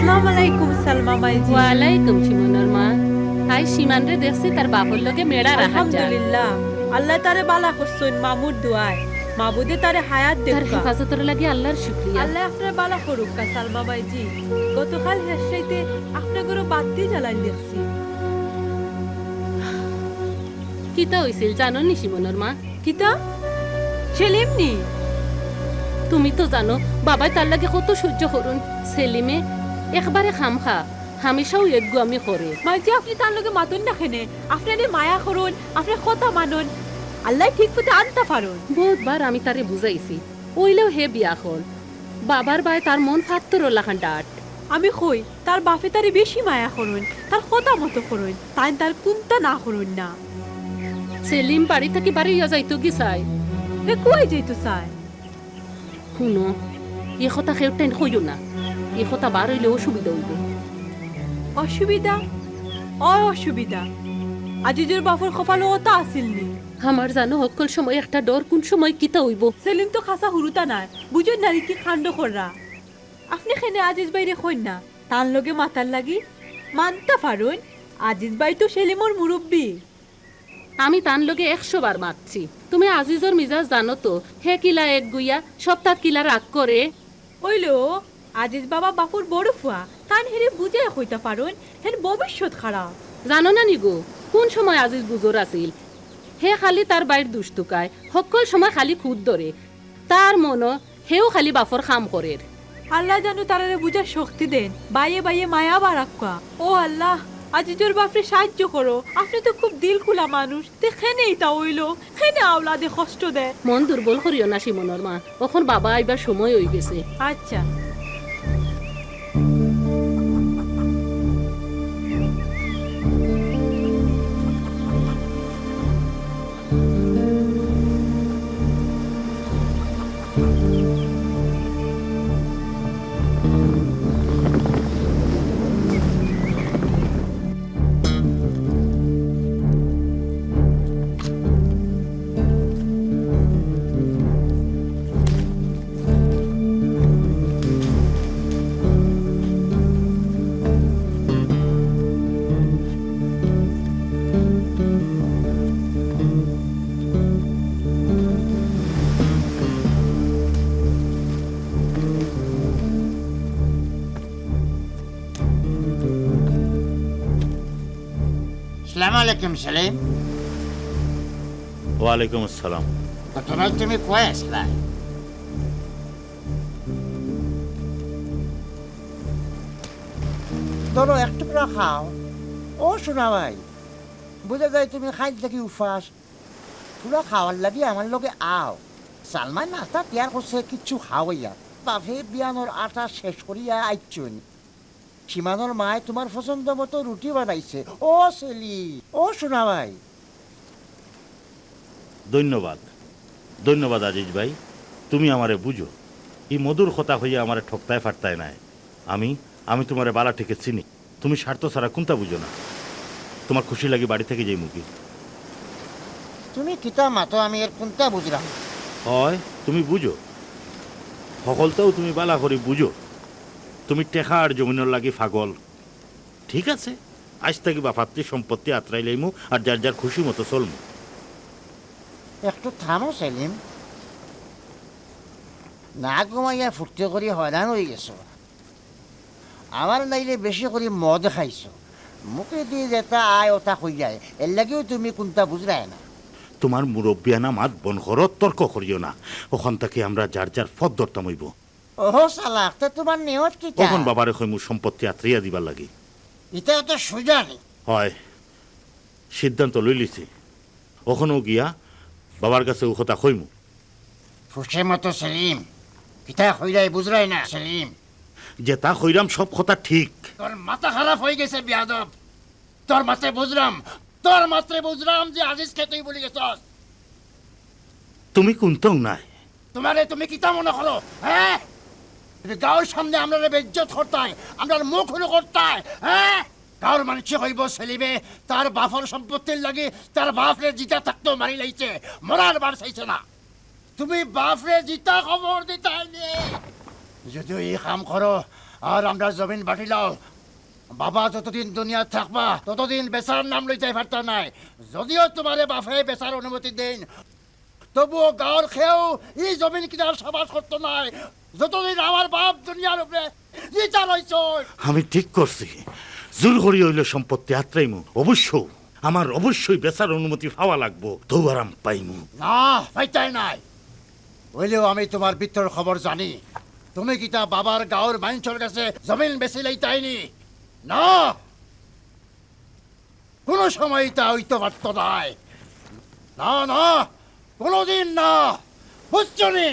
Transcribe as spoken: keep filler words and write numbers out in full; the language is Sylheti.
আসসালামু আলাইকুম সালমা মাইজি। ওয়ালাইকুম শিমুনর মা। আইজ শিমানরে দেখছি তার বাপর লগে মেলা রাখার যা। আলহামদুলিল্লাহ, আল্লায় তারে বালা করছইন মামুর দোয়ায়। মাবুদে তারে হায়াত দেউক্কা। হেফাজতর লাগি আল্লার শুকরিয়া। আল্লায় আপনারে বালা করুক্কা সালমা মাইজি। গতকাল হেষ রাইতে আপনার ঘরো বাত্তি জ্বালাইল দেখছি। কিতা অইছিল জানো নি শিমুনর মা? কিতা? সেলিম নি? তুমি তো জানো, বাবায় তার লাগি কত সইজ্য করইন। সেলিমে একবারে খামখা, হামেশাউ এগুয়ামি করে। মাইজি, আপনে তার লগে মাতইন না কেনে? আপনারে মায়া করইন, আপনার কথা মানইন। আল্লায় ঠিক পথে আনতা পারইন। বউতবার আমি তারে বুঝাইছি, অইলেও হে বেআক্কল। বাবার বায় তার মন পাত্থরর লাখান ডাট। আমি কই, তার বাপে তারে বেশি মায়া করইন, তার কথা মতো করইন, তাইন তার কুন্তা না করইন না। সেলিম বাড়ি থাকি বারইয়া যাইতোগি চায়। হে কুয়াই যাইতো চায়? হুনো, ই কথা কেউর তাইন কইও না। ই কথা বার অইলে অসুবিধা অইবো। অসুবিধা? অয় অসুবিধা। আজিজর বাপর কপালো অতা আছিল নি? আমার জানো হক্কল সময় একটা ডর, কুন সময় কিতা অইবো। সেলিম তো খাসা হুরুতা নায়, বুঝইন না নি কি কাণ্ড কররা। আপনে কেনে আজিজ ভাইরে কইন না, তান লগে মাতার লাগি? মানতা পারইন, আজিজ ভাই তো সেলিমর মুরব্বি। আমি তান লগে একশো বার মাতছি। তুমি আজিজর মিজাজ জানো তো, হে কিলা এগুয়া, সবতাত কিলা রাগ করে। অইলেও আজিজ বাবা বাপর বড় ফুয়া, তান হেরে বুঝাইয়া কইতা পারইন, হেন ভবিষ্যৎ খারাপ। জানো না নি গো, কুন সময় আজিজ বুঝর আছিল? হে খালি তার ভাইর দুষ তুকায়, হক্কল সময় খালি খুদ ধরে। তার মনো হেউ খালি বাপর কাম করের। আল্লায় জানো তারারে বুঝার শক্তি দেইন, বাইয়ে বাইয়ে মায়া বাড়াউক্কা। ও আল্লাহ, আজিজর বাপরে সাইয্য করো, আপনে তো খুব দিল খুলা মানুষ, তে কেনে ইতা অইলো, কেনে আওলাদে কষ্ট দেয়। মন দুর্বল করিও না শিমুনর মা, অখন বাবা আইবার সময় অইগেছে। আচ্ছা। আসসালামু আলাইকুম সেলিম। ওয়ালাইকুম আসসালাম। তো তোরা তুমি কই আসলা? ধরো এক টুকরা খাও। ও সোনা ভাই, বুঝা যায় তুমি খাইল থাকি উপাস। থুড়া খাওয়ার লাগি আমার লগে আও। সালমায় নাস্তা তৈয়ার করছে, কিচ্ছু খাওয়াইয়া। বাফে বিয়ানর আটা শেষ করিয়া আইছইন। সীমানর মায় তুমার পছন্দ মতো রুটি বানাইছে। ও সেলি, ও সোনা ভাই। ধন্যবাদ, ধন্যবাদ আজিজ ভাই, তুমি আমারে বুঝো। ই মধুর কথা কইয়া আমারে ঠকতায় পারতায় নায়। আমি, আমি তুমারে বালা ঠিকে চিনি। তুমি স্বার্থ ছাড়া কুন্তা বুঝো না। তুমার খুশি লাগি বাড়ি থাকি যাইমুগি। তুমি কিতা মাতো আমি এর কুন্তা বুঝরাম? অয়, তুমি বুঝো। হকলতাউ তুমি বালা করি বুঝো। তুমি টেকা আর জমিনর লাগি পাগল। ঠিক আছে, আইজ থাকি বাফাত্তি সম্পত্তি আতরাইলাইমু আর যার যার খুশি মতো চলমু। একটু থামো সেলিম। না ঘুমাইয়া ফুর্তি করি হয়রান অইগেছো। আমার নাইলে বেশি করি মদ খাইছো। মুখেদি যেতা আয় অতা কইরায়, এরলাগিউ তুমি কুন্তা বুঝরায় না। তুমার মুরব্বিয়ানা মাত বন্ধ করো, তর্ক করিও না। অখন থাকি আমরা যার যার পথ ধরতাম অইবো। ওহো চালাক, তে তুমার নিয়ত কিতা? অখন বাবারে কইমু সম্পত্তি আতরাইয়া দিবার লাগি। ইতা অত সুজা নি। অয়, সিদ্ধান্ত লইলিছি। অখনউ গিয়া বাবার কাছে অউ কথা কইমু। ফুসে মতো সেলিম, কিতা কইরায় বুঝরায় না সেলিম। যেতা কইরাম সব কথা ঠিক। তোর মাথা খারাপ অইগেছে বেয়াদব। তোর মাতে বুঝরাম, তোর মাতে বুঝরাম যে আজিজরে তুই ভুলি গেছস। তুমি কুন্তাউ নায়। তুমারে তুমি কিতা মনো করো, হে? তুমি গাউর সামনে আমরারে বেইজ্জত করতায়, আমরার মুখ হুরু করতায়, হে? গাউর মানষে কইবো সেলিমে তার বাফর সম্পত্তির লাগি তার বাফরে জিতা থাকতেউ মারিলাইছে, মরার বার চাইছে না। তুমি বাফরে জিতা খবর দিতায় নি। যুদি ই কাম করো, আর আমরার জমিন বাটিলাও। বাবা যতদিন দুনিয়াত থাকবা, ততদিন বেচার নাম লইতায় পারতা নায়। যদিও তুমারে বাফে বেচার অনুমতি দেইন, তবুও গাঁওর কেউ ই জমিন কিনার সাবাস করতো নায়, যতদিন আমার বাপ দুনিয়ার উপরে জিতা রইছইন। আমি ঠিক করছি, জোর করি অইলে সম্পত্তি আতরাইমু। অবশ্য আমার অবশ্যই বেচার অনুমতি পাওয়া লাগবো, তবু আরাম পাইমু। না, পাইতায় নায়। অইলেও আমি তুমার ভিতর খবর জানি। তুমি কিতা বাবার গাঁওর মাইনষর গেছে জমিন বেচিলাইতায় নি? না, কুনু সময় ইতা অইতো পারতো নায়। না, না, কুনুদিন না। বুঝছো নি?